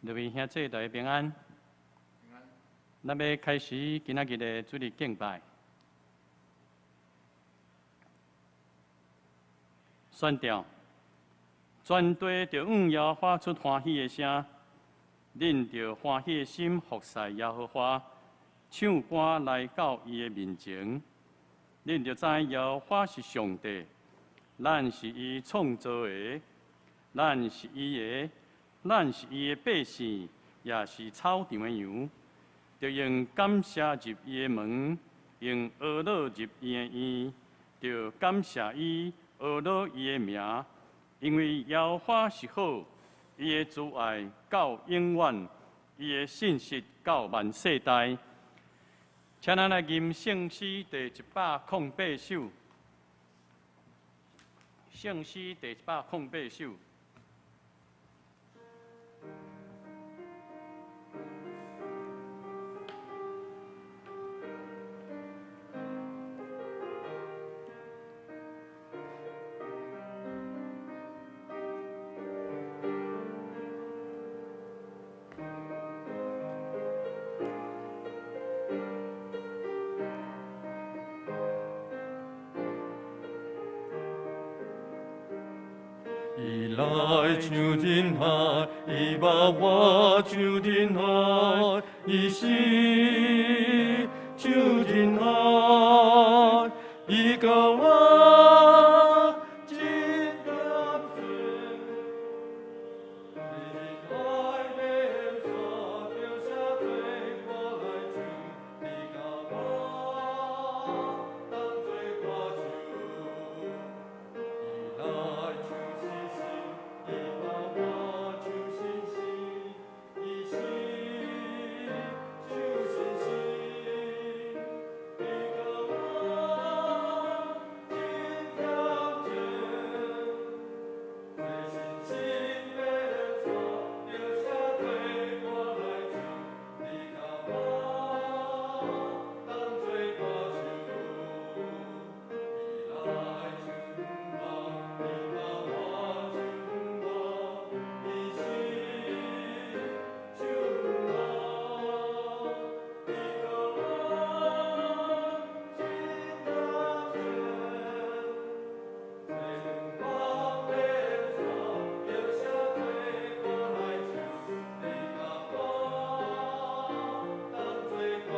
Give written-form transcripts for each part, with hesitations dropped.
各位兄弟，大家平安。咱欲開始今仔日的主日敬拜。宣調，全地著向耶和華發出歡喜的聲，恁著歡喜的心服侍耶和華，唱歌來到伊的面前。恁著知耶和華是上帝，咱是伊創造的，咱是伊的，咱是伊的百姓，也是草場的羊。著用感謝入伊的門，用哀樂入伊的院，著感謝伊，哀樂伊的名，因為耶和華是好，伊的慈愛到永遠，伊的信實到萬世代。請咱來吟聖詩第108首，聖詩第108首。伊來像人海，伊捌我像人海，伊是像人海，伊共我真感情。人海免煞，著寫做歌來唱，你共我當做歌手。伊來像星星，伊捌我像星星，伊是像星星，伊共我真恬靜。這星星免煞，著寫做歌來唱，你共我當做歌手。伊來像夢，伊捌我像夢，伊是像夢，伊共我真恬靜。這夢免煞，著寫做歌來唱，你共我當做歌手。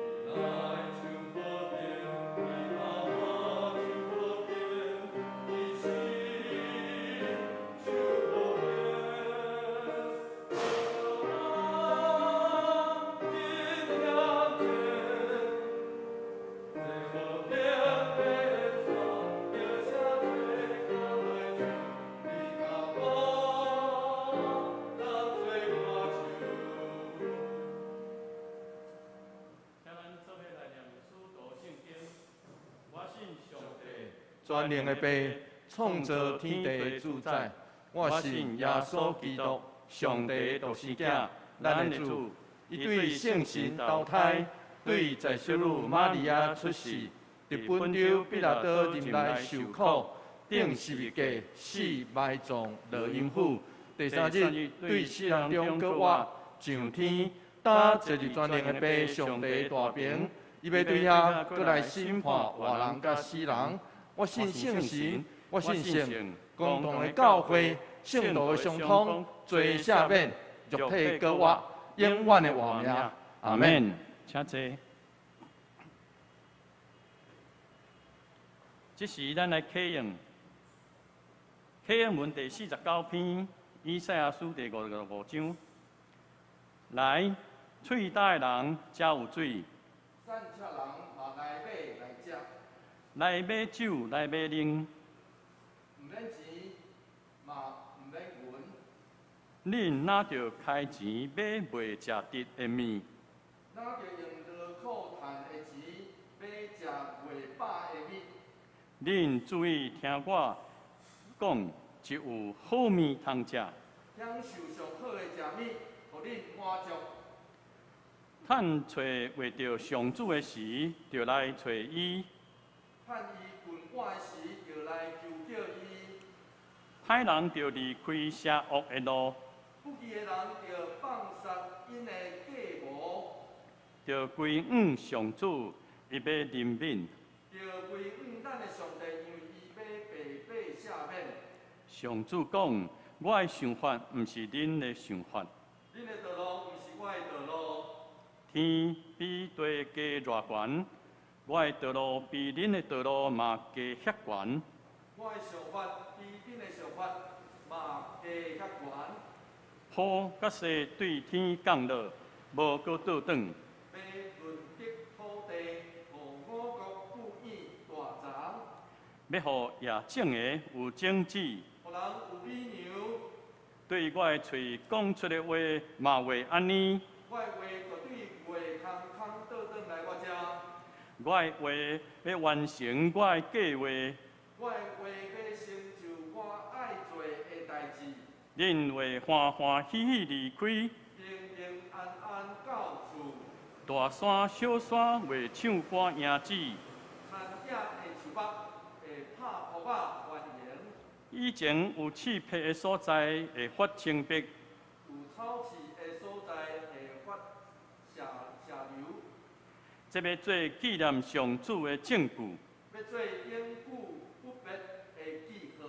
伊來像和平，伊捌我像和平，伊是像和平，伊共我真恬靜。這和平免煞，著寫做歌來唱，你共我當做歌手。請咱做伙來念使徒聖經。我信上帝，全能的父，創造天地的主宰，我信耶穌基督，上帝的獨生囝，咱的主。伊對聖神投胎，對在小女瑪利亞出世，佇本丟彼拉多任內受苦，釘十字架，死埋葬，落陰府。第三日對死人中閣活，上天，擔坐佇全能的父上帝的大爿，伊欲對遐閣來審判活人佮死人。我信聖神，我信聖公同的教會，聖徒的相通，罪赦免，肉體閣活，永遠的活命。阿門。請坐。這時，咱來啟用啟應文第49篇，以賽亞書第55章。來，喙焦的人才有水，散赤人嘛來買來食，來買酒，來買奶，毋免錢，嘛毋免銀。恁若著開錢買袂食得的麵，若著用勞苦趁的錢買食袂飽的物。恁注意聽我講，就有好物通食。享受上好的食物，予恁滿足。趁揣會著上主的時，就來揣伊；趁伊困倚的時，就來求叫伊。看歹人著離開邪惡的路，不義的人著放殺𪜶的計謀，著歸向上主，伊欲憐憫。著歸向咱的上帝，因為伊欲白白赦免。上主講：我的想法毋是恁的想法，恁的道路毋是我的道路。天比地加偌懸，我的道路比恁的道路嘛加遐懸。我的想法比恁的想法嘛加遐懸。雨佮雪對天降落，無閣倒轉。欲潤澤土地，予五穀富裕大欉。欲予野種的有種子，予人有米糧。對我的喙講出的話嘛會按呢。我的話就對月空空倒轉來我遮。我的話欲完成我的計劃。我的話欲成就我愛做的代誌。恁會歡歡喜喜離開，平平安安到厝。大山小山會唱歌迎主。田野的樹木會拍噗仔歡迎。以前有刺柏的所在會發青碧，有草刺的所在會發石石榴。這欲做紀念上主的證據，欲做永久不滅的記號。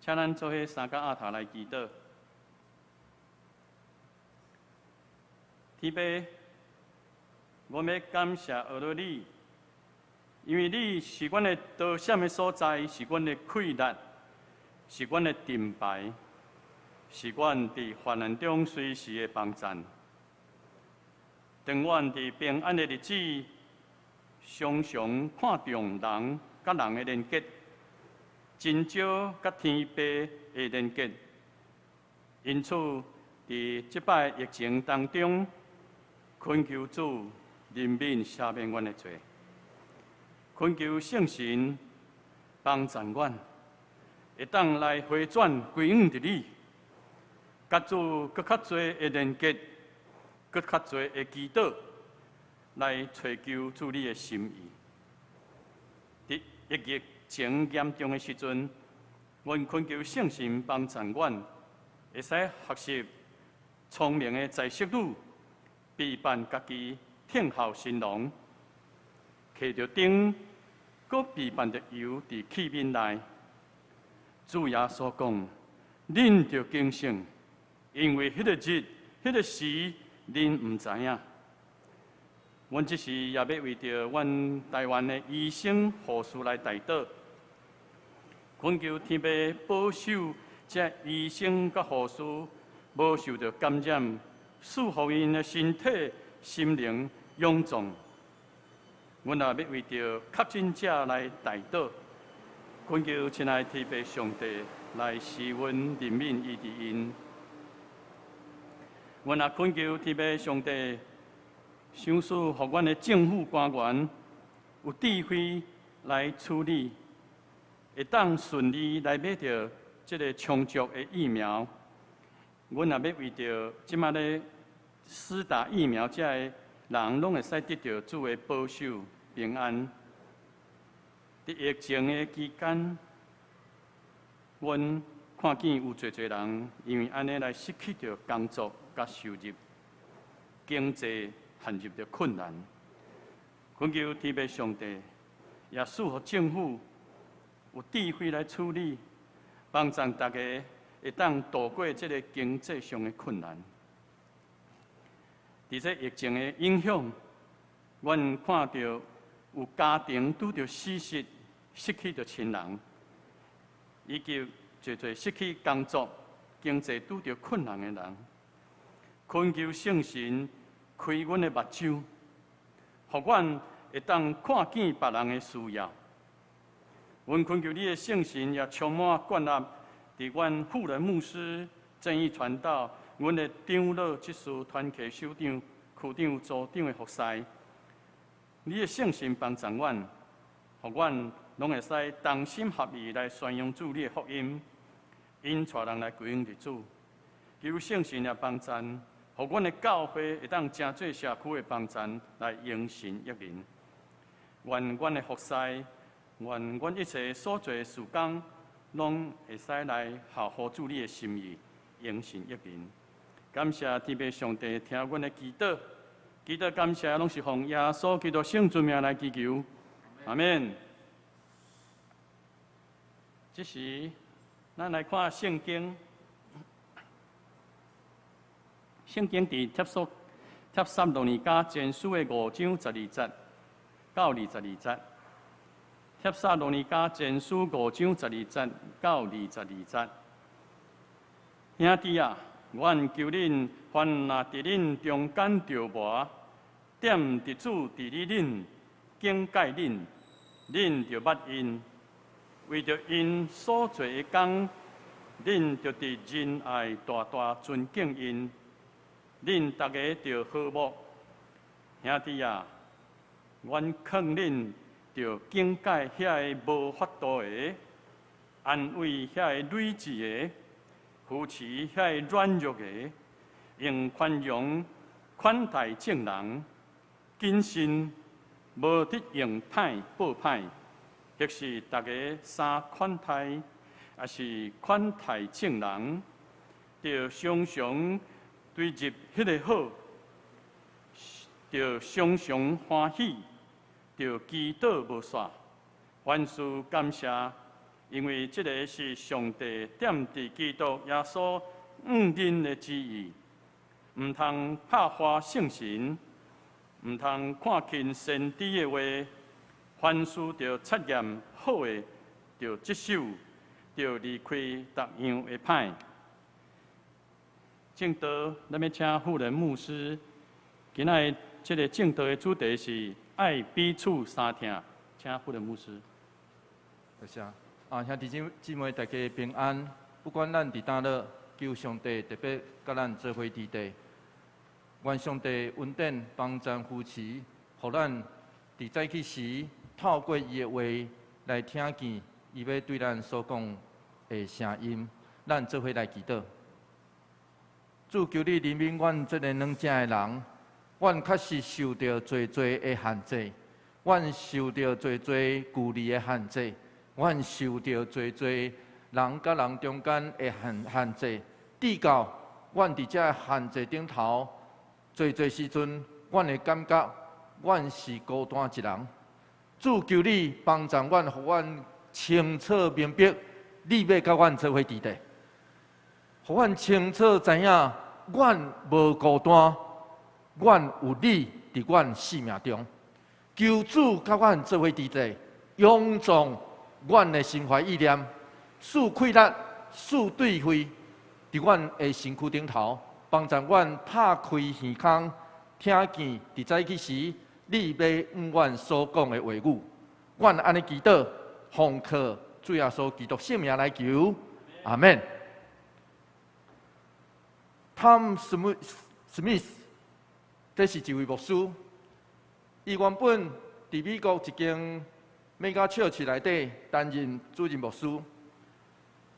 請咱做伙三個阿頭來祈禱。天父，我欲感謝阿羅你，因為你是阮的逃險的所在，是阮的氣力，是阮的盾牌，是阮佇患難中隨時的幫贊。當阮佇平安的日子，常常看重人佮人的連結，真少佮天父的連結。因此，佇這擺疫情當中，懇求主憐憫赦免阮的罪，懇求聖神幫助阮，會當來回轉歸向佇你，佮主閣較濟的連結，閣較濟的祈禱，來揣求主你的心意。佇疫情嚴重的時陣，阮懇求聖神幫助阮，會使學習聰明的在室女，備辦家己聽候新郎，提著燈，閣備辦著油佇器皿內。主耶穌講：恁著警醒，因為彼個日、彼個時，恁毋知影。阮這時也欲為著阮台灣的醫生、護士來代禱，懇求天父保守這醫生佮護士無受著感染，賜予𪜶的身體、心靈勇壯。阮也欲為著確診者來代禱，懇求親愛天父上帝來施恩憐憫醫治𪜶。阮也懇求天父上帝，賞賜予阮的政府官員有智慧來處理，會當順利來買著這个充足的疫苗。阮也欲為著這擺咧施打疫苗這个人，攏會使得著主的保守平安。佇疫情的期間，阮看見有濟濟人因為按呢來失去著工作佮收入，經濟陷入著困難。懇求天父上帝，也賜予政府有智慧來處理，幫助大家會當渡過這个經濟上的困難。佇這疫情的影響，阮看著有家庭拄著死失，失去著親人，以及濟濟失去工作、經濟拄著困難的人，懇求聖神開阮的目睭，予阮會當看見別人的需要。阮懇求你的聖神也充滿灌納佇阮婦人牧師、正義傳道、阮的長老、執事、團契首長、區長、組長的服侍。你的聖神幫助阮，予阮攏會使同心合意來宣揚主你的福音，引帶人來歸向主。求聖神也幫助，予阮的教會會當成做社區的幫贊來榮神益人。願阮的服侍，願阮一切所做的事工，攏會使來合乎主你的心意，榮神益人。感謝天父上帝聽阮的祈禱，祈禱感謝攏是奉耶穌基督聖尊名來祈求，阿們。這時，咱來看聖經，聖經佇帖撒羅尼迦前書的5章12節到22節。帖撒羅尼迦前書5章12節到22節。兄弟啊，阮求恁凡若佇恁中間著魔，踮佇主治理恁、警戒恁，恁著捌𪜶，為著𪜶所做的工，恁著佇仁愛大大尊敬𪜶。恁逐家著和睦。兄弟啊，阮勸恁著警戒遐个無法度的，安慰遐个累折的，扶持遐个軟弱的，用寬容款待眾人，謹慎無得用歹報歹，或是逐家三款待，抑是款待眾人，著常常追入彼个好，著常常歡喜，著祈禱無煞，凡事感謝，因為這个是上帝踮佇基督耶穌向恁的旨意。毋通拍壞聖神，毋通看輕先知的話，凡事著察驗好的，著執守，著離開逐樣的歹。證道，咱欲請婦人牧師。今仔日這個證道的主題是愛彼此相疼，請婦人牧師。多謝。啊，兄弟姊妹，大家平安。不管咱佇佗落，求上帝特別佮咱做伙佇地。願上帝恩典幫贊扶持，予咱佇早起時透過伊的話來聽見伊欲對咱所講的聲音。咱做伙來祈禱。主，求你憐憫阮這个軟正的人，阮確實受著濟濟的限制，阮受著濟濟距離的限制，阮受著濟濟人佮人中間的限制。直到阮佇這限制頂頭，濟濟時陣，阮會感覺阮是孤單一人。主，求你幫助阮，予阮清楚明白，你欲佮阮做伙佇佗。予阮清楚知影，阮無孤單，阮有你佇阮生命中。求主佮阮做伙佇佗，勇壯阮的心懷意念，賜氣力，賜智慧，佇阮的身軀頂頭，幫助阮拍開耳孔，聽見佇早起時你欲向阮所講的話語。阮按呢祈禱，奉靠主耶穌基督聖名來求，阿們。Tom Smith，這是一位牧師。伊原本佇美國一間 mega church 內底擔任主任牧師。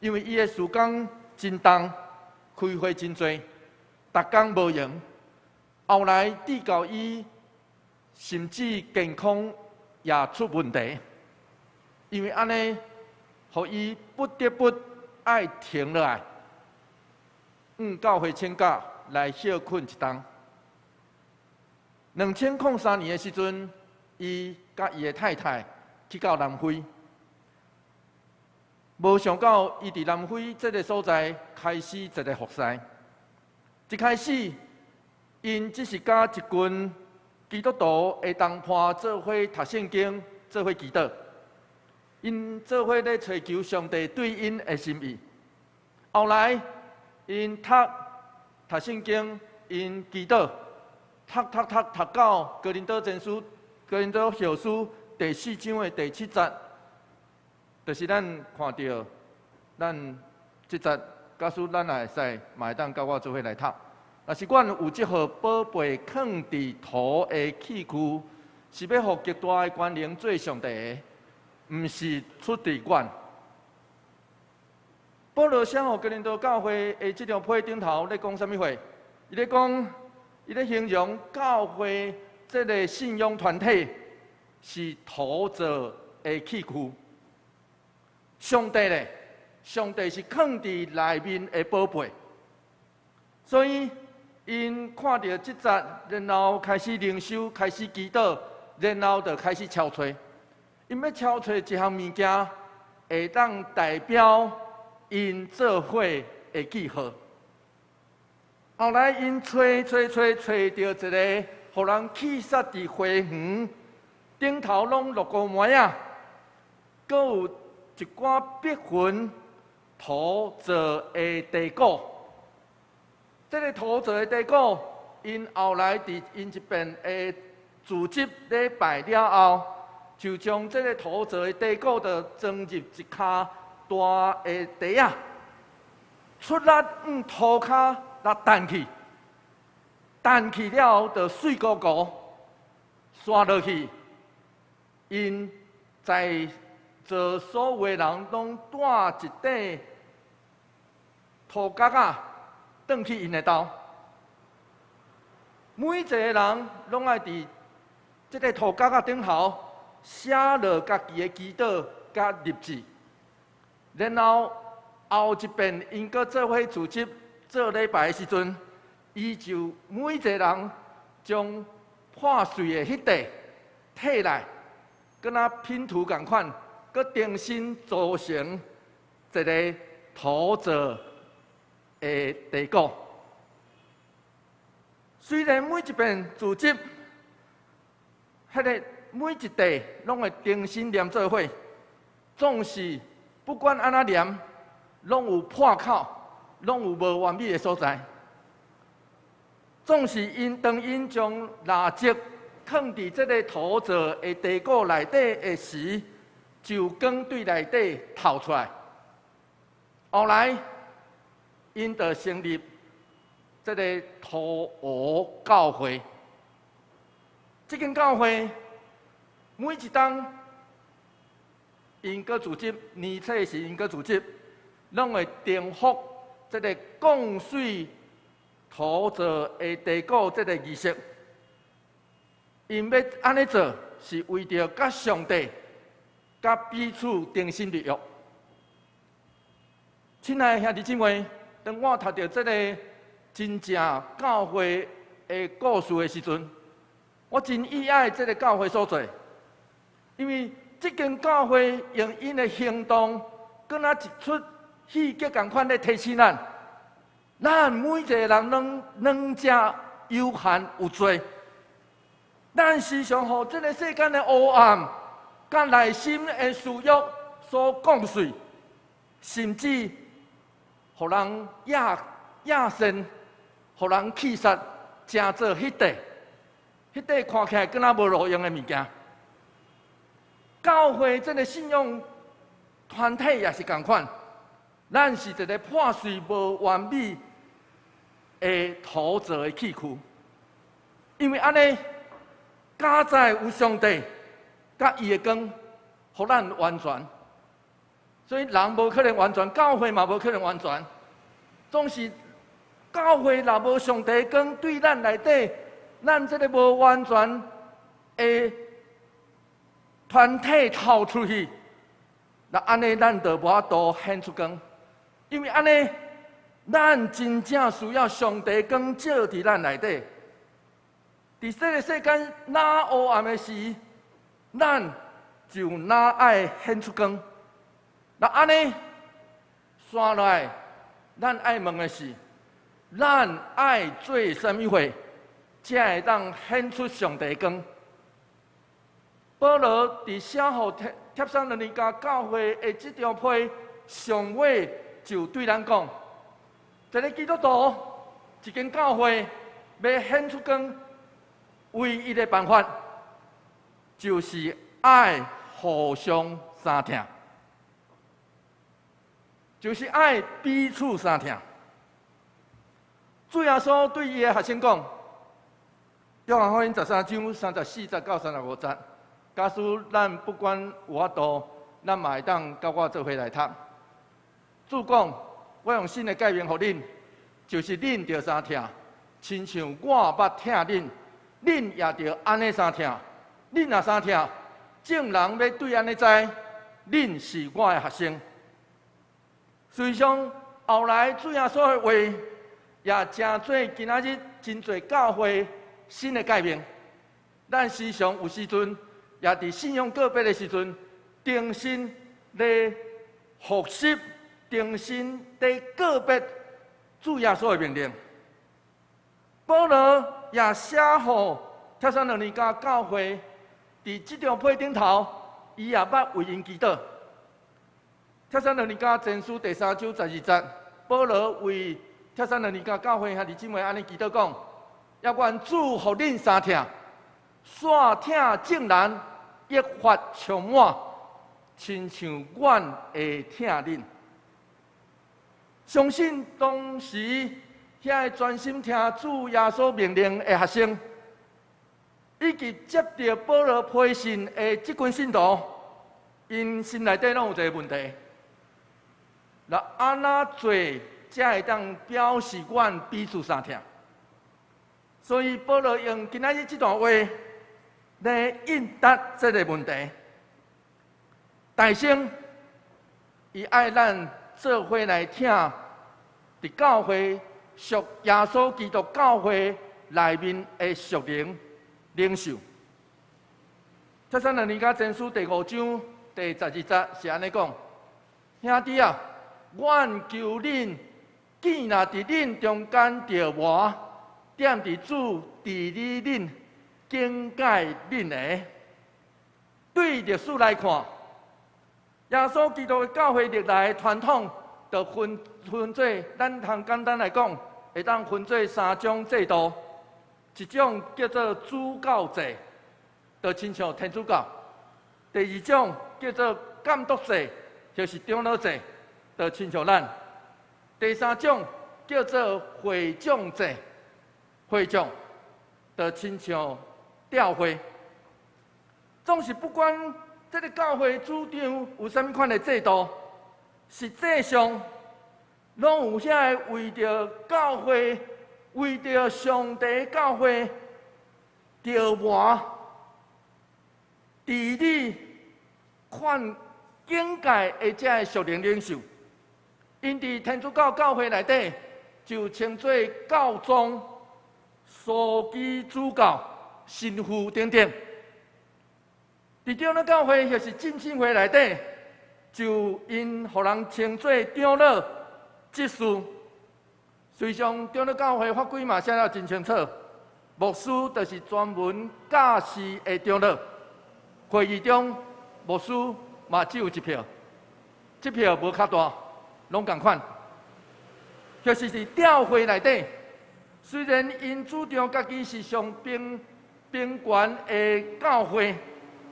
因為伊的事工真重，開會真濟，逐工無閒。後來直到伊甚至健康也出問題，因為按呢，予伊不得不愛停落來，向教會請假來歇睏一冬。2003年的時陣，伊佮伊的太太去到南非，無想到伊佇南非這个所在開始一个服侍。一開始，𪜶只是佮一群基督徒的同伴做伙讀聖經，做伙祈禱。𪜶做伙咧揣求上帝對𪜶的心意。後來，𪜶讀讀聖經，𪜶祈禱，讀讀讀讀到哥林多前書、哥林多後書第四章的第七節，就是咱看著咱這節，假使咱也會使，嘛會當佮我做伙來讀。若是阮有這號寶貝囥佇土的器具，是欲予極大的權能做上帝的，毋是出佇阮。保羅寫予哥林多教會的這張批頂頭咧講啥物話？伊咧講，伊咧形容教會這个信仰團體，是土造的器具。上帝咧，上帝是囥佇內面的寶貝。所以，𪜶看著這節，然後開始靈修，開始祈禱，然後就開始敲揣。𪜶欲敲揣一項物件，會當代表𪜶做伙的記號。後來，𪜶揣揣揣揣著一个，予人棄殺佇花園頂頭攏落烏糜仔，閣有一寡碧雲土做的地鼓。這个土做的地鼓，𪜶後來佇𪜶這邊的組織禮拜了後，就將這个土做的地鼓就裝入一跤大的袋仔，出力向塗跤來彈去，彈去了後就碎糊糊，瀰落去。𪜶在座所有的人攏帶一塊塗角仔，轉去𪜶的兜。每一个人攏愛佇這个塗角仔頂頭寫落家己的祈禱佮立志，然後後一遍𪜶閣做伙組織做禮拜的時陣，伊就每一個人將破碎的彼塊提來，敢若拼圖仝款，閣重新組成一个土造的地鼓。雖然每一遍組織，彼个每一塊攏會重新黏做伙，總是不管按怎黏，攏有破口，攏有無完美的所在。總是𪜶當𪜶將蠟燭囥佇這个土造的地鼓內底的時，就光對內底透出來。後來，𪜶就成立這个塗烏教會。這間教會每一冬，𪜶閣組織年初時，𪜶閣組織，攏會重複這个降水土造的地鼓這个儀式。𪜶欲按呢做，是為著佮上帝、佮彼此重新立約。親愛的兄弟姊妹，當我讀著這个真正教會的故事的時陣，我真意愛這个教會所做，因為這間教會用𪜶的行動，敢若一齣戲劇仝款咧提醒咱，咱每一个人攏軟弱有限有罪，咱時常予這个世間的黑暗、佮內心的私欲所降碎，甚至予人野野心，予人棄殺，成做彼塊，彼塊看起來敢若無路用的物件。教會這个信仰團體也是仝款，咱是一個破碎無完美的土造的器具，因為按呢，佳哉有上帝佮伊的光，予咱完全。所以人無可能完全，教會嘛無可能完全。總是教會若無上帝光對咱內底，咱這个無完全的團體透出去，那按呢，咱就無法度顯出光，因為按呢，咱真正需要上帝光照佇咱內底。佇這个世間若黑暗的時，咱就若愛顯出光。那按呢，紲落來，咱愛問的是，咱愛做啥物貨，才會當顯出上帝光？保羅佇寫予帖撒羅尼迦教會的這張批，上尾就對咱講：一个基督徒，一間教會，欲顯出光，唯一的辦法，就是愛互相相疼，就是愛彼此相疼。主耶穌對伊的學生講，約翰福音13章34節到35節。假使咱不管有法度，咱嘛會當佮我做伙來讀。主講，我用新的誡命予恁，就是恁著相疼，親像我捌疼恁，恁也著按呢相疼。恁若相疼，眾人欲對按呢知，恁是我的學生。事實上，後來主耶穌的話也成做今仔日真濟教會新的誡命。咱時常有時陣，也佇信仰告別的時陣，重新咧複習，重新咧告別主耶穌的命令。保羅也寫予帖撒羅尼迦教會，佇這張批頂頭，伊也捌為𪜶祈禱。帖撒羅尼迦前書第三章十二節，保羅為帖撒羅尼迦教會兄弟姊妹按呢祈禱講：也願主予恁相疼，煞疼眾人，益發充滿，親像阮會疼恁。相信當時遐个專心聽主耶穌命令的學生，以及接著保羅批信的這群信徒，𪜶心內底攏有一个問題：那按怎做才會當表示阮彼此相疼？所以保羅用今仔日這段話來應答這个問題。大先，伊愛咱做伙來疼，佇教會屬耶穌基督教會內面的屬靈領袖。帖撒羅尼迦前書第五章第十二節是按呢講：兄弟啊，阮求恁，見若佇恁中間著磨，踮佇主治理恁、警戒恁的。對歷史來看，耶穌基督的教會歷來傳統，就分分做，咱通簡單來講，會當分做三種制度。一種叫做主教制，就親像天主教；第二種叫做監督制，就是長老制，就親像咱；第三種叫做會眾制，會眾就親像教會。總是不管這个教會主張有啥物款的制度，實際上攏有遐个為著教會、為著上帝教會著磨、治理、勸警戒的這个屬靈領袖。𪜶佇天主教教會內底就稱做教宗、樞機主教、神父等等。佇長老教會或是浸信會內底，就𪜶予人稱做長老、執事。事實上，長老教會法規嘛寫得真清楚，牧師就是專門教示的長老。會議中，牧師嘛只有一票，這票無較大，攏仝款。就是佇教會內底，雖然𪜶主張家己是上平平權的教會，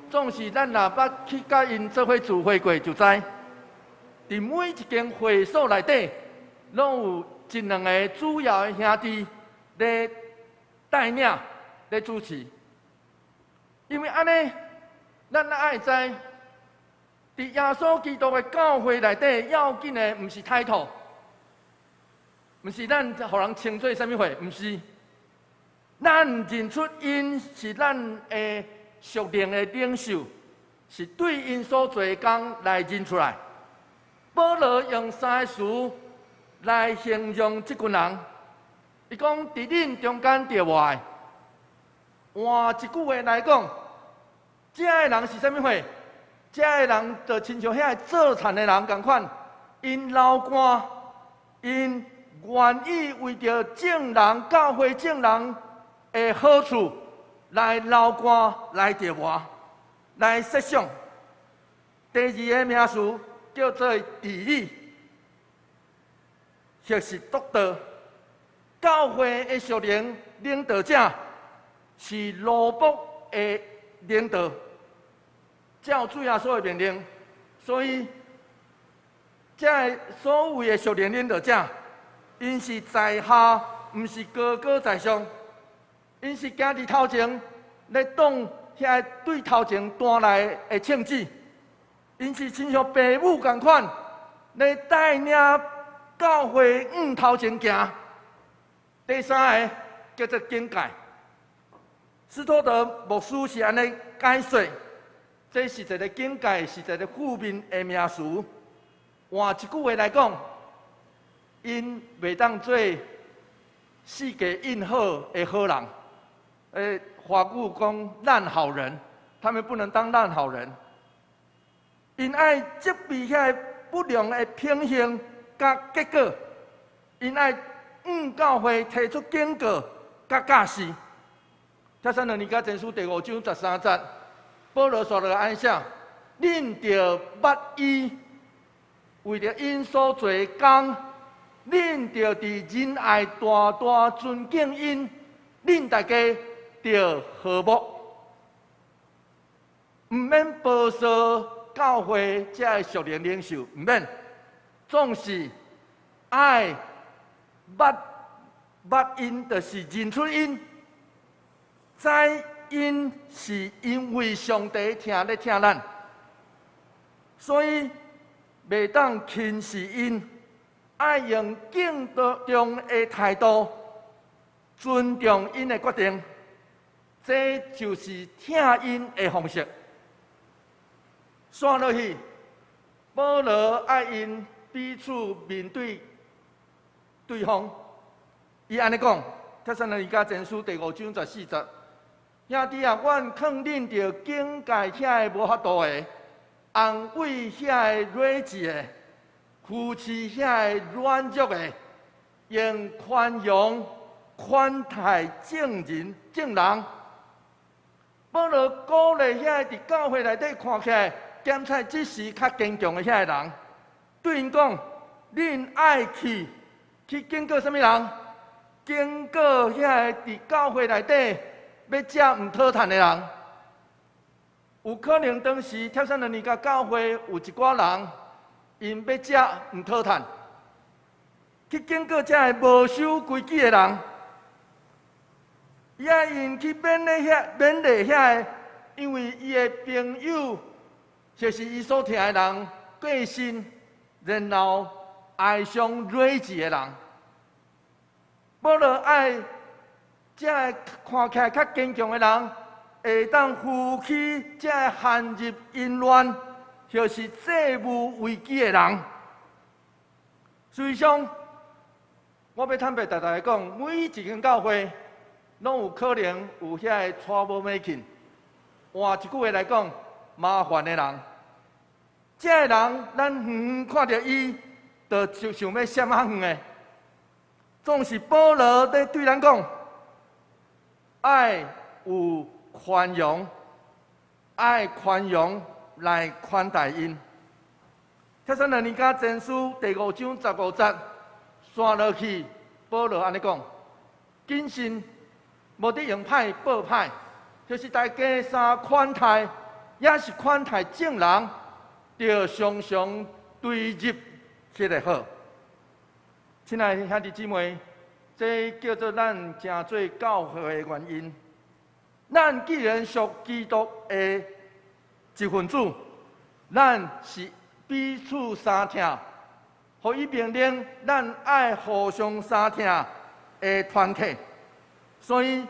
總是咱若捌去佮𪜶做伙聚會過，就知，佇每一間會所內底，攏有一兩个主要的兄弟咧帶領、咧主持。因為按呢，咱愛知，佇耶穌基督的教會內底，要緊的毋是 title，毋是咱予人稱做啥物貨，毋是。咱認出𪜶是咱的屬靈的領袖，是對𪜶所做的工來認出來。保羅用三个詞來形容這群人，伊講：佇恁中間著磨的。換一句話來講，這个人是啥物貨？這个人就親像遐个做田的人仝款，𪜶流汗，𪜶願意為著眾人、教會眾人的好處來流汗、來著磨、來設想。第二個名詞叫做治理，或是督導。教會的屬靈領導者是奴僕的領導，照主耶穌的命令，所以這个所謂的屬靈領導者，𪜶是在下，毋是高高在上，𪜶是行佇頭前咧擋遐个對頭前彈來的銃子，𪜶是親像爸母仝款咧帶領教會向頭前行。第三个叫做警戒。斯托德牧師是按呢解說：這是一个警戒，是一个負面的名詞。換一句話來講，𪜶袂當做世界印好的好人。華語講爛好人，他們不能當爛好人。𪜶愛責備遐个不良的品行佮結果，𪜶愛向教會提出警告佮教示。帖撒羅尼迦前書第五章十三節，保羅煞落來按呢寫：恁著捌伊為著𪜶所做的工，恁著佇仁愛大大尊敬𪜶，恁大家著和睦，毋免保守教會這个屬靈領袖，毋免，總是愛捌捌𪜶，就是認出𪜶，知𪜶是因為上帝疼咧疼咱，所以袂當輕視𪜶，愛用敬重的態度尊重𪜶的決定，這就是疼𪜶的方式。煞落去，保羅愛𪜶彼此面對對方，伊按呢講，帖撒羅尼迦前書第五章十四節，兄弟啊，阮勸恁著警戒遐个無法度的，安慰遐个弱智的，扶持遐个軟弱的，用寬容款待眾人眾人。保羅鼓勵遐个佇教會內底看起來檢採這時較堅強的遐个人，對𪜶講：恁愛去警告啥物人？警告遐个佇教會內底欲食毋討趁的人。有可能當時帖撒羅尼迦教會有一寡人，𪜶欲食毋討趁，去警告這个無守規矩的人，伊愛𪜶去勉勵遐个，因為伊的朋友，就是伊所疼的人過身，然後哀傷睿智的人。保羅愛這个看起來較堅強的人，會當扶起這个陷入淫亂，或是債務危機的人。事實上，我欲坦白大家講，每一間教會攏有可能有遐个 trouble making。換一句話來講，麻煩的人。這个人，咱遠遠看著伊，就想欲閃較遠的。總是保羅佇對咱講，愛有寬容，愛寬容來款待𪜶。帖撒羅尼迦前書第五章十五節，煞落去，保羅按呢講：謹慎，無得用歹報歹，就是大家相款待，也是款待眾人，著常常追入彼个好。親愛的兄弟姊妹，這叫做咱成做教會的原因。咱既然屬基督的一份子，咱是彼此相疼，予伊命令咱愛互相相疼的團體。所以，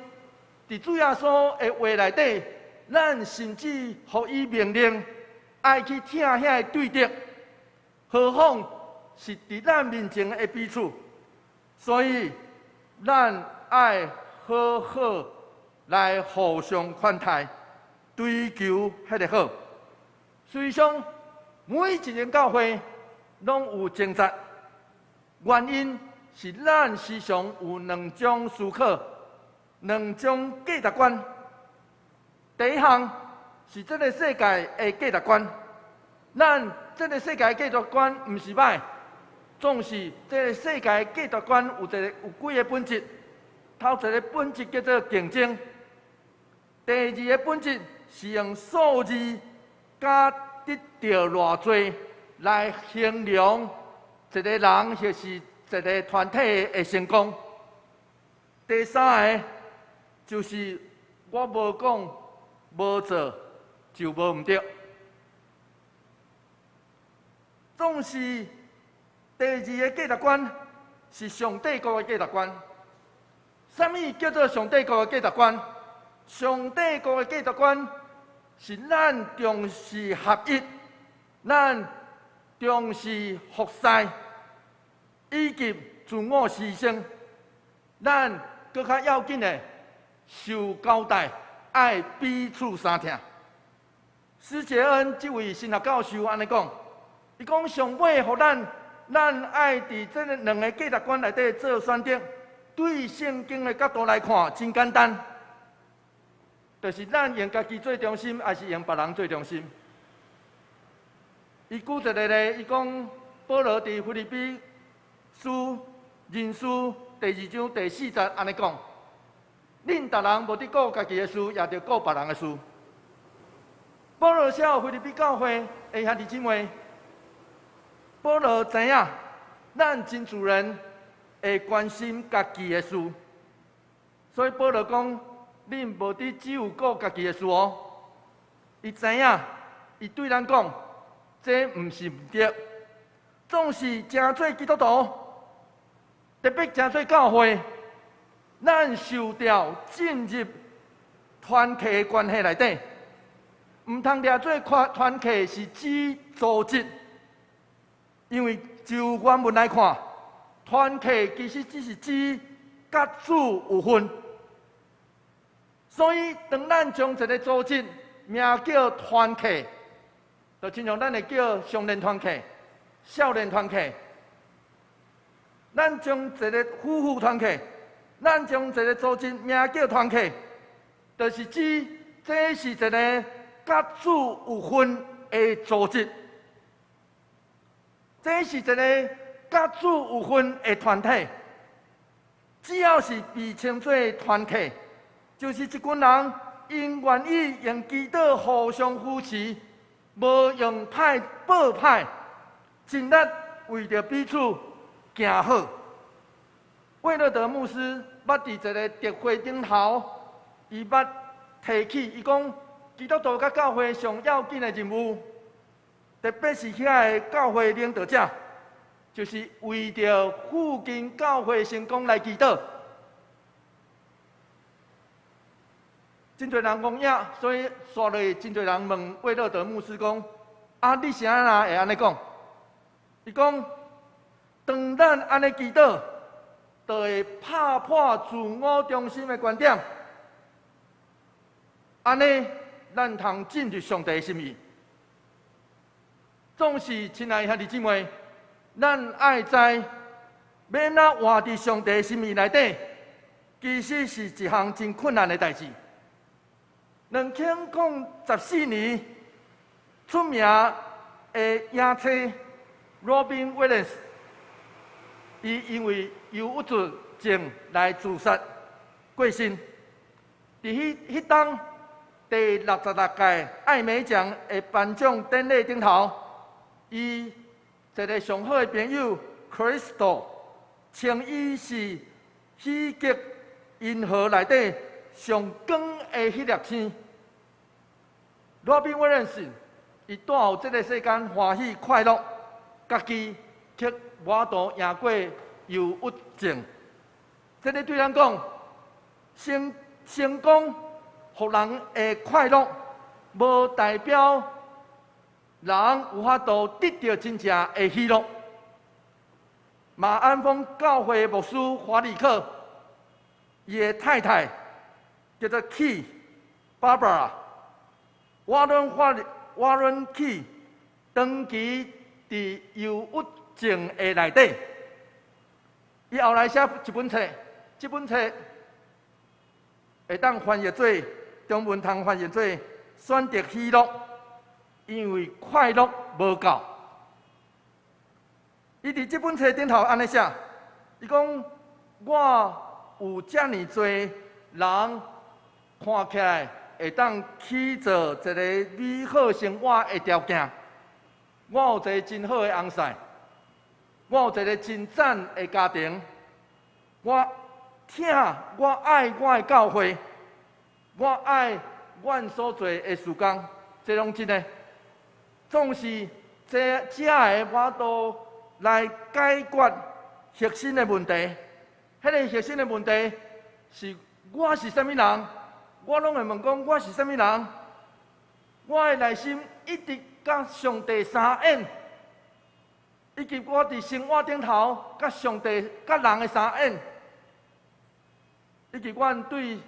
佇主耶穌的話內底，咱甚至予伊命令愛去疼遐个對敵，何況是佇咱面前的彼此。所以，咱愛好好來互相款待，追求彼个好。事實上，每一間教會攏有爭執，原因是咱時常有兩種思考、兩種價值觀。第一項是這个世界的價值觀，咱這个世界的價值觀毋是歹，總是這个世界的價值觀有幾个本質。頭一个本質叫做競爭，第二个本質是用數字佮得著偌濟來形容一个人或是一个團體的成功。第三个就是我無講無做就無毋對。總是第二个價值觀是上帝國的價值觀。啥物叫做上帝國的價值觀？上帝國的價值觀是咱重視合一，咱重視服侍，以及自我犧牲。咱閣較要緊的，受交代，愛彼此相疼。施傑恩這位神學教授按呢講，伊講上尾予咱，咱愛佇這个兩个價值觀內底做選擇。對聖經的角度來看，真簡單，就是咱用家己做中心，還是用別人做中心？伊舉一个例，伊講保羅佇腓立比書人書第二章第四節按呢講：恁逐人無得顧家己的事，也著顧別人的事。保羅寫予腓立比教會的兄弟姊妹，保羅知影，咱真自然會關心家己的事，所以保羅講：恁無得只有顧家己的事哦。伊知影，伊對咱講，這毋是毋對，總是成做基督徒，特別成做教會，咱受著進入團契的關係內底，毋通掠做團契是指組織，因為就原文來看，團契其實只是指佮主有份。所以當咱將一个組織名叫團契，就親像咱會叫少年團契、少年團契，咱將一个夫婦團契，咱將一个組織名叫團契，就是指這是一个佮主有份的組織，這是一个佮主有份的團體。只要是被稱做團契，就是一群人𪜶願意用祈禱互相扶持，無用派報派，盡力為著彼此行好。魏樂德牧師捌佇一个特會頂頭，伊捌提起，伊講基督徒佮教會上要緊的任務，特別是遐个教會領導者，就是為著附近教會成功來祈禱。真濟人講呀，所以紲落真濟人問魏樂德牧師講：啊，你是按怎會按呢講？伊講，當咱按呢祈禱，就會拍破自我中心的觀點，按呢，咱通進入上帝的心意。總是親愛兄弟姊妹，咱愛知欲按怎活佇上帝心意內底，其實是一項真困難的代誌。2014年出名的影星 Robin Williams，伊因為憂鬱症來自殺過身。佇彼彼當第66屆艾美獎的頒獎典禮頂頭，伊一个上好的朋友 Crystal 稱伊是喜劇銀河內底上光的彼粒星。羅賓威廉斯，伊帶予這个世間歡喜快樂，家己卻無法度贏過憂鬱症。這个對咱講，成功予人的快樂，無代表人有法度得著真正的喜樂。馬鞍峰教會牧師華里克，伊的太太叫做 Key Barbara，瓦倫華瓦倫 Key 長期佇憂鬱症的內底，伊後來寫一本冊，這本冊會當翻譯做中文，通翻譯做選擇喜樂，因為快樂無夠。伊佇這本冊頂頭按呢寫，伊講我有遮爾濟人看起來會當起做一個美好生活的條件。我有一个真好的翁婿，我有一个真讚的家庭，我疼我愛我的教會，我愛阮所做的事工，這攏真的。總是這這个我都來解決核心的問題。彼个核心的問題是我是啥物人？我攏會問講我是啥物人？我的內心一直佮上帝相應，以及我佇生活頂頭佮上帝、佮人的相應，以及阮對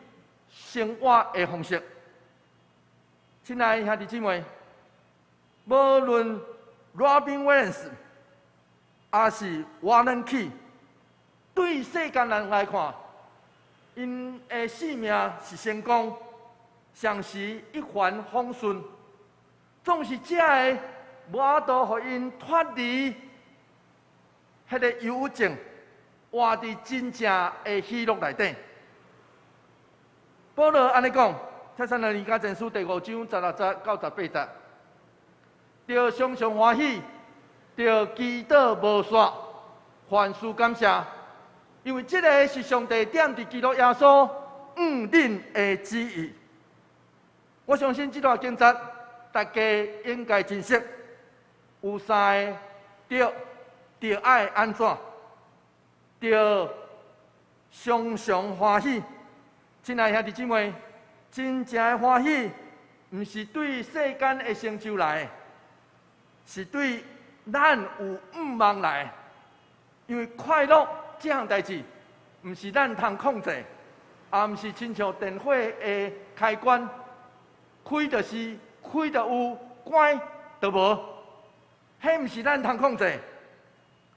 生活的方式。親愛的兄弟姊妹，無論 Robin Williams 抑是 Warren Key，對世間人來看，𪜶的生命是成功，常時一帆風順，總是這个無法度予𪜶脫離彼个憂鬱症，活佇真正的喜樂內底。保羅按呢講，帖撒羅尼迦前書第五章16節到18節，著常常歡喜，著祈禱無煞，凡事感謝，因為這个是上帝踮佇基督耶穌向恁的旨意。我相信這段經節，大家應該真熟。有三个著，著愛按怎？著常常歡喜。親愛兄弟姊妹，真正的歡喜，毋是對世間的成就來的，是對咱有向望來的。因為快樂這項代誌，毋是咱通控制，也毋是親像電火的開關，開就是開就有，關就無，彼毋是咱通控制。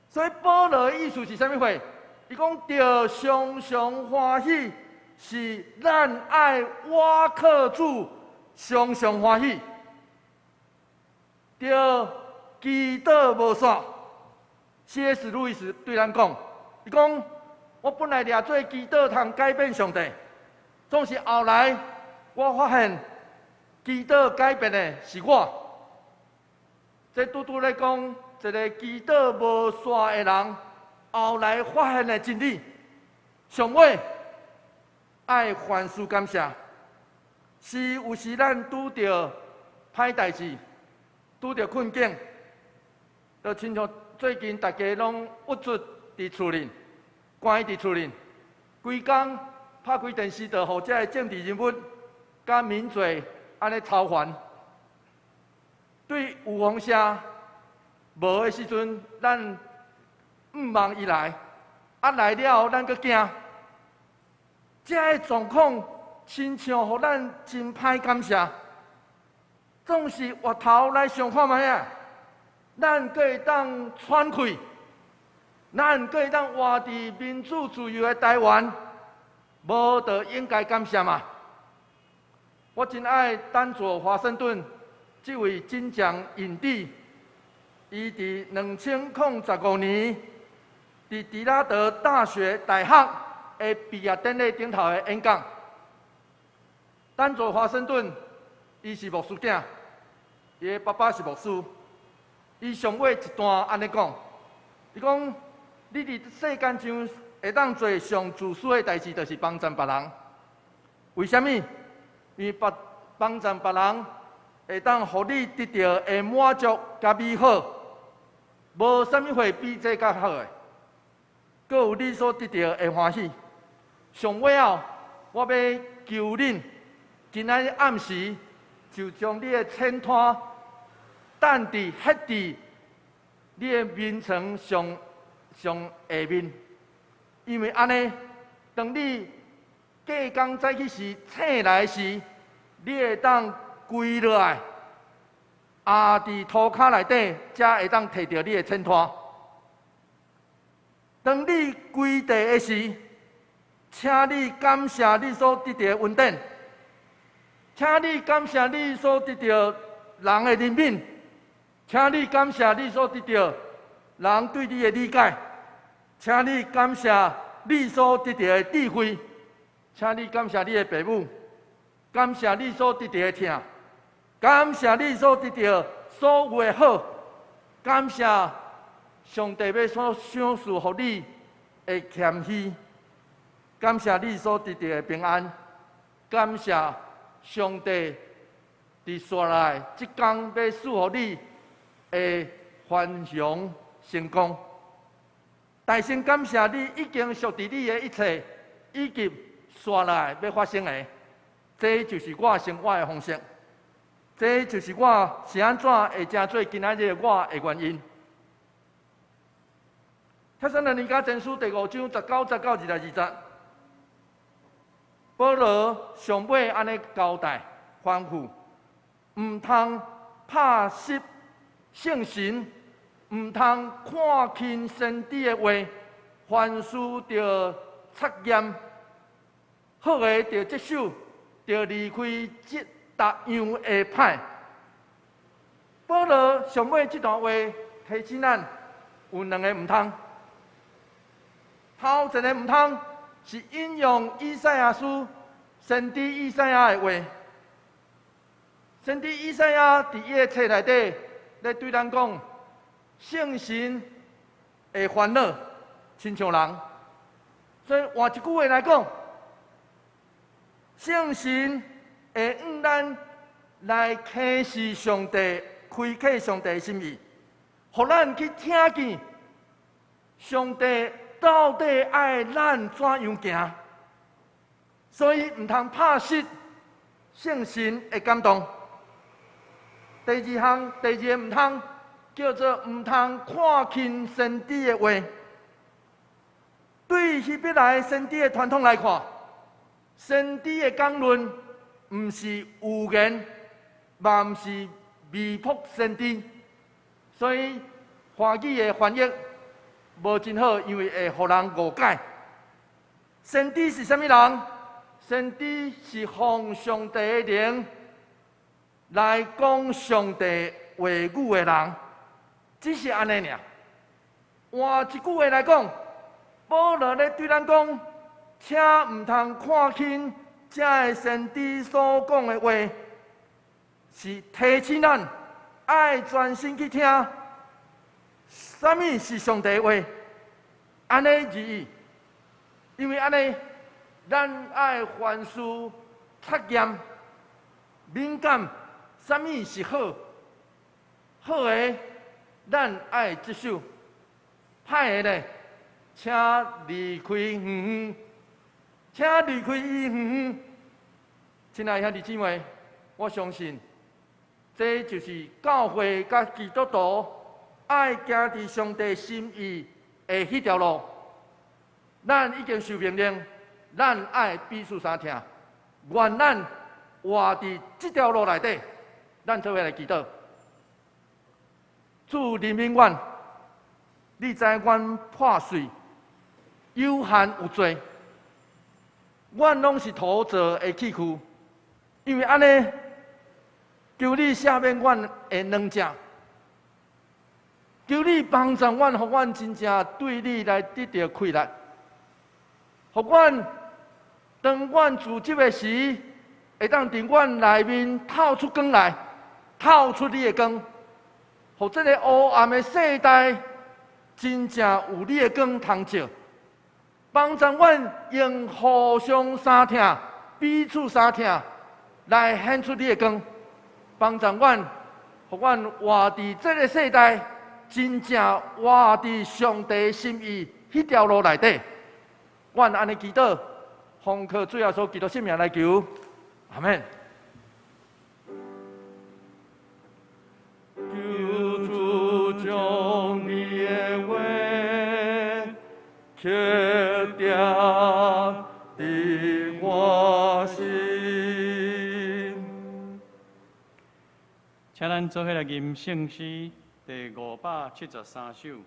所以保羅的意思是啥物貨？伊講著常常歡喜，是咱愛倚靠主，常常歡喜。著祈禱無煞。C.S. 路易斯對咱講，伊講我本來掠做祈禱通改變上帝，總是後來我發現祈禱改變的是我。這拄拄咧講，一个祈禱無煞的人，後來發現的真理。上尾愛凡事感謝，是有時咱拄著歹代誌，拄著困境，就親像最近大家攏鬱卒佇厝裡，關佇厝裡，規工拍開電視就予這个政治人物佮名嘴按呢操煩。對有風聲無的時陣，咱向望伊來，啊來了後，咱閣驚。這个狀況親像予咱真歹感謝。總是回頭來想看覓仔，咱閣會當喘氣，咱閣會當活佇民主自由的台灣，無就應該感謝嘛。我真愛丹佐華盛頓這位金獎影帝，伊佇2015年佇迪拉德大學大學的畢業典禮頂頭的演講。丹佐華盛頓，伊是牧師囝，伊的爸爸是牧師。伊上尾一段按呢講，伊講：你佇世間上會當做上自私的代誌，就是幫贊別人。為啥物？因為別幫贊別人會當予你得著的滿足佮美好，無啥物貨比這較好的。閣有你所得著的歡喜。上尾後，我欲求恁，今仔日暗時就將你的床單等佇歇佇你的眠床上上下面，因為按呢，當你隔工早起時醒來時，你會當跪落來，也佇塗跤內底，才會當提著你的床單。當你跪地的時，請你感謝你所得著的恩典，請你感謝你所得著人的憐憫，請你感謝你所得著人對你的理解，請你感謝你所得著的智慧，請你感謝你的爸母，感謝你所得著的疼，感謝你所得著所有的好，感謝上帝欲所賞賜予你的謙虛，感謝你所得著的平安，感謝上帝佇紲來這工欲賜予你的繁榮成功。大聲感謝你已經屬佇你的一切，以及紲來欲發生的，這就是我生活的方式。這就是我是按怎會成做今仔日我的原因。帖撒羅尼迦前書第五章19節到22節，保羅上尾按呢交代吩咐，毋通拍熄聖神，毋通看輕先知的話，凡事著察驗，好的著接受，著離開這逐樣的歹。保羅上尾這段話提醒咱有兩个毋通。頭一个毋通是引用以賽亞書先知以賽亞的話。先知以賽亞佇伊的冊內底咧對咱講，聖神會煩惱，親像人。所以換一句話來講，聖神會向咱來啟示上帝、開啟上帝的心意，予咱去聽見上帝到底愛咱怎樣行。所以毋通拍熄聖神的感動。第二項，第二个毋通叫做毋通看輕先知的話。對希伯來先知的傳統來看，先知的講論毋是預言，嘛毋是未卜先知，所以華語的翻譯無真好，因為會予人誤解。先知是啥物人？先知是奉上帝的靈來講上帝話語的人，只是按呢爾。換一句話來講，保羅咧對咱講，請毋通看輕這个先知所講的話，是提醒咱愛專心去聽，啥物是上帝的話，按呢而已。因為按呢，咱愛凡事察驗、敏感，啥物是好，好的咱愛接受，歹的咧，請離開遠遠，請離開伊遠遠。親愛兄弟姊妹，我相信，這就是教會佮基督徒愛行佇上帝心意的彼條路。咱已經受命令，咱愛彼此相疼。願咱活佇這條路內底，咱做伙來祈禱。主憐憫阮，你知阮破碎、有限有罪，阮攏是土造的器具，因為按呢，求你赦免阮的軟弱，求你幫助阮，予阮真正對你來得著氣力，予阮當阮自責的時，會當佇阮內面透出光來，透出你的光，予這个黑暗的世代真正有你的光通照。幫助阮用互相相疼、彼此相疼來顯出你的光。幫助阮，予阮活佇這个世代，真正活佇上帝心意彼條路內底。阮按呢祈禱，奉靠主耶穌基督聖名來求，阿們。求主將你的話刻定佇我心。請咱做伙來吟聖詩第573首。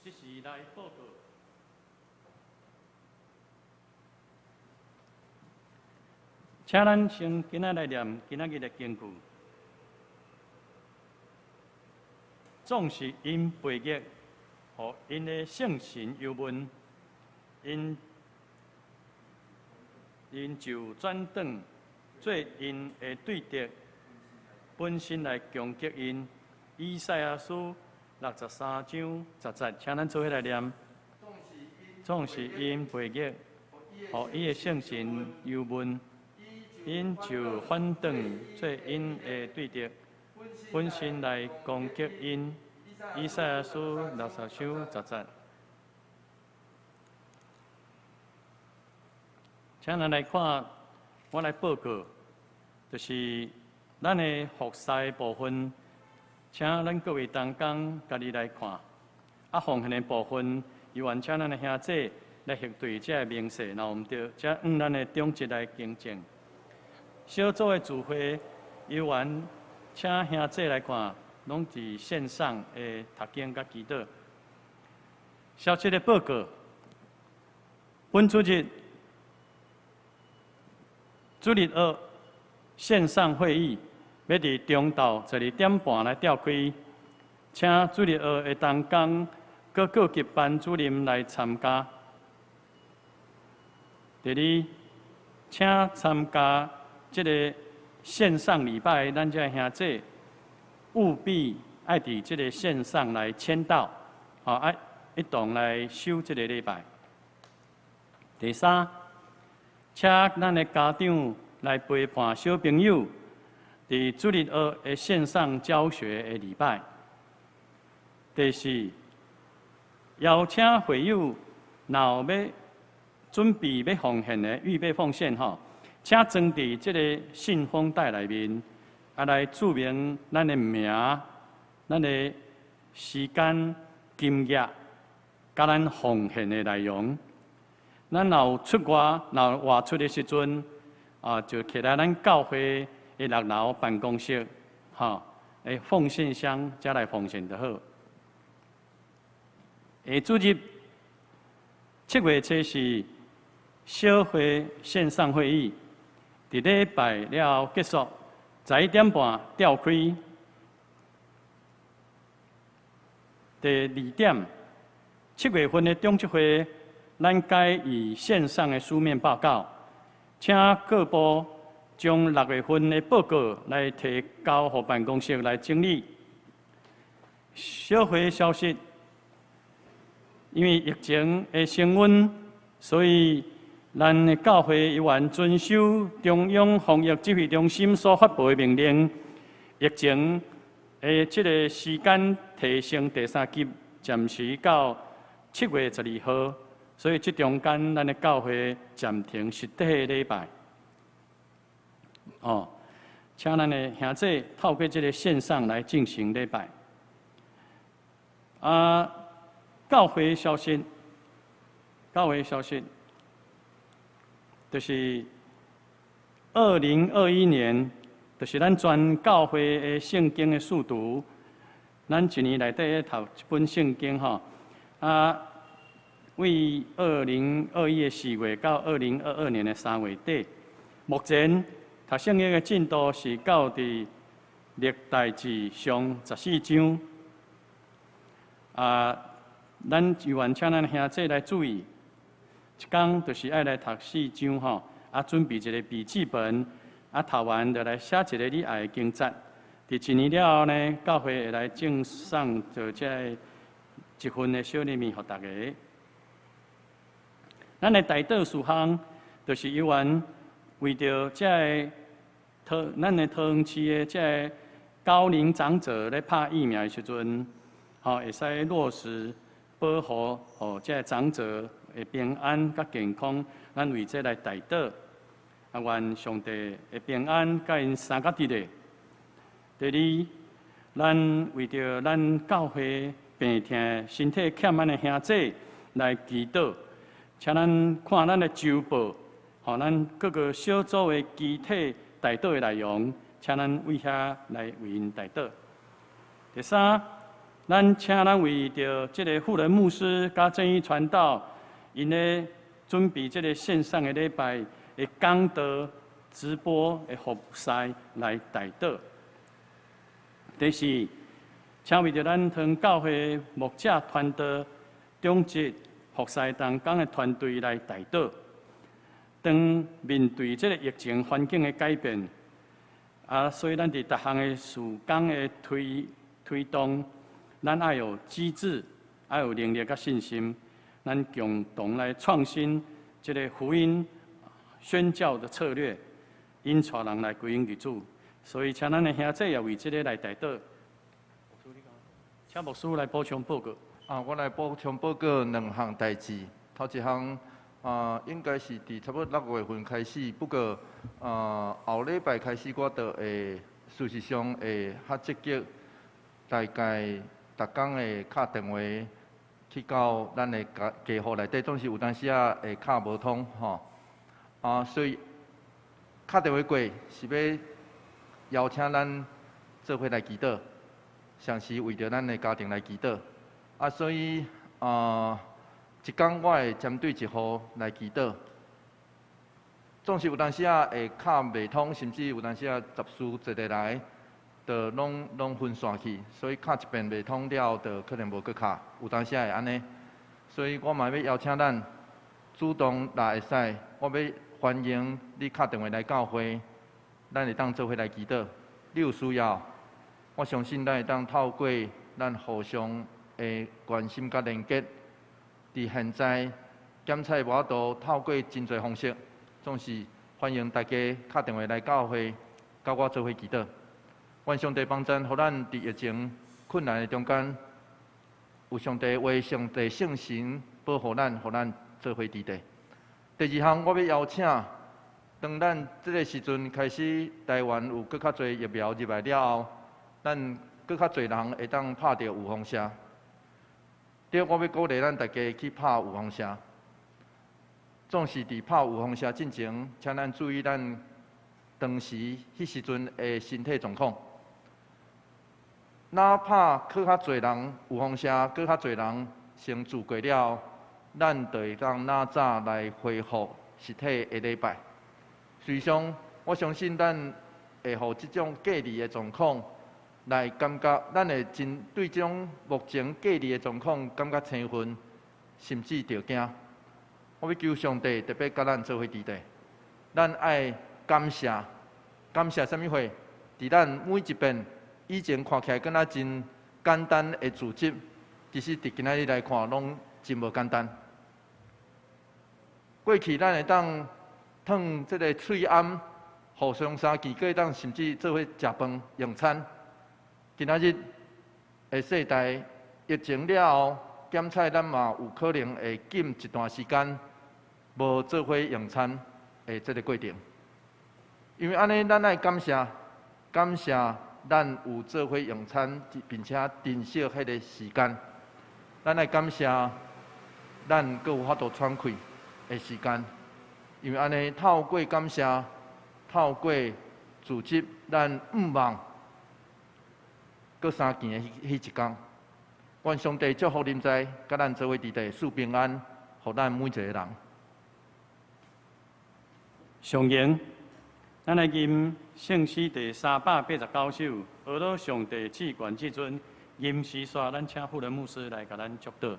即時來報告。請咱先今仔來念今仔日的經句。總是𪜶背逆，予𪜶的聖神憂悶，𪜶𪜶就轉轉做𪜶的對敵，本身來攻擊𪜶。以賽亞書63章10節，請咱做伙來念。總是𪜶背逆，予伊的聖神憂悶，𪜶就反轉做𪜶的對敵，本身來攻擊𪜶。以賽亞書60章10節。請咱來看，我來報告，就是咱的服侍的部分，請咱各位同工家己來看。奉獻的部分，猶原請咱的兄弟來核對這个明細，若有毋對，才按咱的長執來更正。小組的聚會，猶原請兄弟來看，攏佇線上的讀經佮祈禱。消息的報告，本主日主日學線上會議欲佇中晝12點半來召開，請主日學的同工閣各級班主任來參加。第二，請參加這个線上禮拜，咱這兄弟務必愛佇這个線上來簽到，一同來守這个禮拜。第三，請咱的家長來陪伴小朋友，佇主日學的線上教學的禮拜。第四，邀請會友若有欲準備欲奉獻的，預備奉獻吼，請裝佇這个信封袋內面，來注明咱的名、咱的時間、金額，佮咱奉獻的內容。咱若有出外，若有外出的時陣，就徛來咱教會的6樓辦公室，的奉獻箱，才來奉獻就好。下主日7月初四小會線上會議，佇禮拜了後結束，11點半召開。第二點，7月份的長執會，咱改以線上的書面報告，請各部將6月份的報告來提交予辦公室來整理。小會消息，因為疫情的升溫，所以咱的教會猶原遵守中央防疫指揮中心所發布的命令，疫情的這个時間提升第3級，暫時到7月12號。所以這中間，咱的教會暫停實體的禮拜。請咱的兄弟透過這个線上來進行禮拜。教會消息，教會消息，就是2021年，就是咱全教會的聖經的速讀，咱一年內底讀一本聖經吼，為2021的4月到2022年的3月底，目前讀聖經的進度是到佇歷代志上14章。咱猶原請咱兄弟來注意，一工就是愛來讀4章吼，準備一个筆記本，讀完就來寫一个你愛的經節。佇一年了後呢，教會會來贈送做這个一份的小禮物予大家。咱的代禱事項，就是猶原為著這个咱的桃園市的這个高齡長者咧拍疫苗的時陣，會使落實保護這个長者的平安佮健康，咱為這來代禱，願上帝的平安佮𪜶相佮佇咧。第二，咱為著咱教會病痛、身體欠安的兄弟來祈禱。請咱看咱的週報，咱各個小組的具體代禱的內容，請咱為遐來為𪜶代禱。第三，咱請咱為著這个婦人牧師佮正義傳道，𪜶咧準備這个線上的禮拜的講道直播的服侍來代禱。第四，請為著咱堂教會牧者團隊、長執服侍同工的團隊來代禱。當面對這个疫情環境的改變，啊，所以咱佇逐項的事工的推動，咱愛有機制，愛有能力佮信心，咱共同來創新這个福音宣教的策略，引帶人來歸依主。所以，請咱的兄弟也為這个來代禱。請牧師來補充報告。啊，我來補充報告兩項代誌。頭一項啊，應該是佇差不多6月份開始，不過啊，後禮拜開始我就會事實上會較積極，大概逐工會敲電話去到咱的家戶內底，總是有當時仔會敲無通吼。啊，所以敲電話過是欲邀請咱做伙來祈禱，上是為著咱的家庭來祈禱。啊，所以啊，一工我會針對一戶來祈禱。總是有當時仔會敲袂通，甚至有當時仔雜事一个來，就攏分散去，所以敲一遍袂通了後，就可能無閣敲。有當時仔會按呢，所以我嘛欲邀請咱主動若會使，我欲歡迎你敲電話來教會，咱會當做伙來祈禱。你有需要，我相信咱會當透過咱互相的關心佮連結，佇現在檢測無法度透過真濟方式，總是歡迎大家敲電話來教會，佮我做伙祈禱。願上帝幫贊，予咱佇疫情困難的中間，有上帝話、上帝聖神保護咱，予咱做伙佇地。第二項，我欲邀請，當咱這个時陣開始，台灣有閣較濟疫苗入來了後，咱閣較濟人會當拍著預防射。對，我欲鼓勵咱大家去拍預防射。總是佇拍預防射進前，請咱注意咱當時彼時陣的身體狀況。若拍閣較濟人預防射，閣較濟人先注過了後，咱就會當若早來恢復實體的禮拜。事實上，我相信咱會予這種隔離的狀況來感覺，咱會真對這種目前隔離的狀況感覺生分，甚至著驚。我欲求上帝特別佮咱做伙佇地，咱愛感謝，感謝啥物貨？佇咱每一遍以前看起來敢若真簡單的組織，其實佇今仔日來看，攏真無簡單。過去咱會當褪這个喙罨，互相相見，閣會當甚至做伙食飯用餐。今仔日的世代疫情了後，檢測咱嘛有可能會禁一段時間無做伙用餐的這个過程。因為按呢，咱愛感謝，感謝咱有做伙用餐，並且珍惜彼个時間。咱愛感謝咱閣有法度喘氣的時間，因為按呢，透過感謝，透過組織，咱毋望閣相見的彼一天。願上帝祝福臨在，佮咱做伙佇地賜平安，予咱每一個人。上言，咱來吟聖詩第389首，學到上帝至懸至尊，吟詩煞，咱請富仁牧師來共咱祝禱。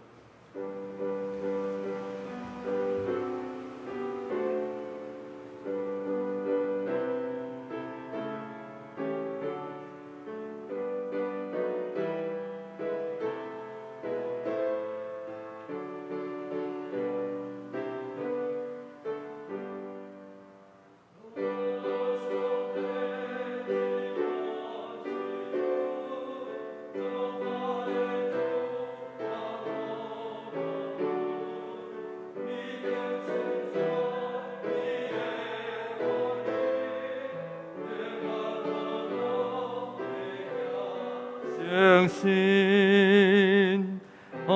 相信，阿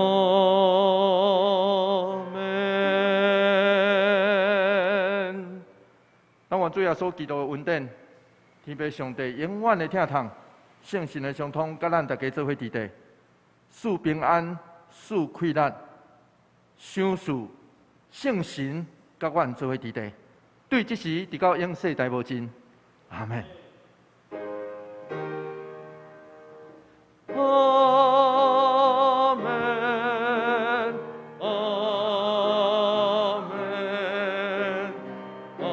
門。咱願主耶穌基督的恩典，天父上帝永遠的疼痛，聖神的相通，佮咱大家做伙佇地，賜平安，賜氣力，賞賜聖神，佮阮做伙佇地，對這時直到永世代無盡。阿門。阿門，阿門，阿門。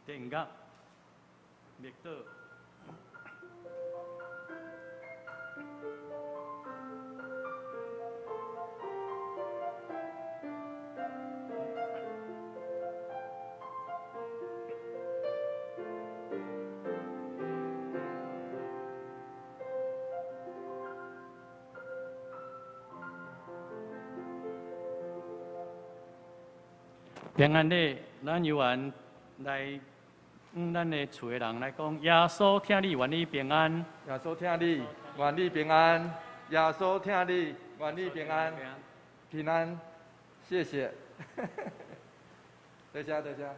殿樂，默禱。平安禮，咱有緣來，咱的厝的人來講，耶穌疼你，願你平安。耶穌疼你，願你平安。耶穌疼你，願你平安。平安，謝謝。多謝多謝。